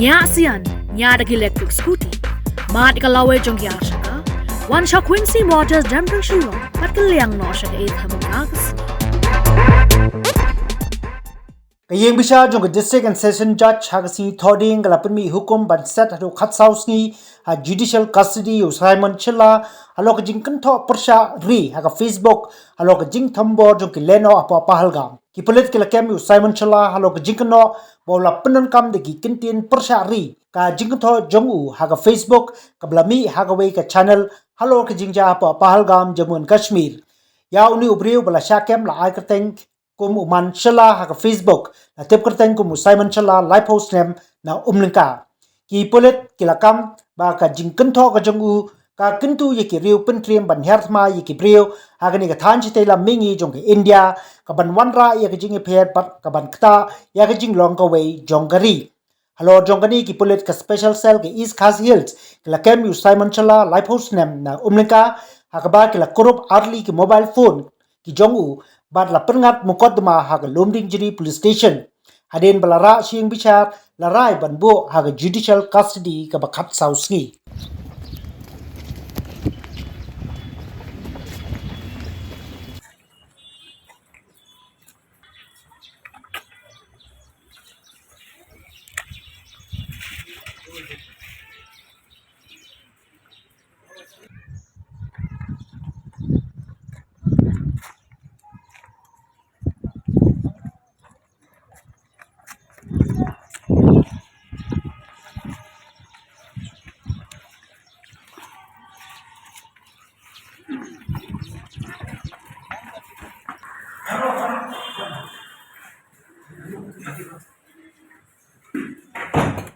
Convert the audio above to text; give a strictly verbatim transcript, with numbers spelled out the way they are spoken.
Nia sian, nia da ki electric scooty. Mat ka lawei jong ki arshaka. Wan sha Quincy Motors Downtown Shillong. Pat ka liang no sha ka eighth Hamilton August. Ka ïing bishar jong ka District and Session Judge ha ka sngi Thohdieng ka la pynmih hukum ban set haduh khatsaw sngi ha judicial custody ïa u Simon Shylla halor ka jingkynthoh pyrshah ri ha ka Facebook halor ka jingthombor jong ki lehnoh hapoh Pahalgam. Ki pulit ki la kem ïa u Simon Shylla halor ka jingkynnoh ba u la pyndonkam da ki kyntien pyrshah ri ka jingkynthoh jong u ha ka Facebook kaba la mih ha kawei ka channel halor ka jingjia hapoh Pahalgam, Jammu and Kashmir. Ïa une u briew ba la shah kem la ai kyrteng kum u Man Shylla ha ka Facebook, la tip kyrteng kum u Simon Shylla, laiphew snem, na Umlyngka. Ki pulit ki la kam ba ka jingkynthoh ka jong u ka kyntu ïa ki riew pyntriem ban hiar thma ïa ki briew ha kane ka thaiñ shatei lam mihngi jong ka India, kaban wanrah ïa ka jingïapher bad kaban ktah ïa ka jinglong kawei jong ka ri. Halor jong kane, ki pulit ka Special Cell ka East Khasi Hills ki la kem ïa u Simon Shylla, laiphew snem, na Umlyngka, ha kaba ki la kurup ar tylli ki mobile phone ki jong u bad la pynngat mukotduma ha ka Lumdiengjri Police Station. Hadien ba la rah sha ïing bishar, la rai ban buh ha ka judicial custody kaba khatsaw sngi.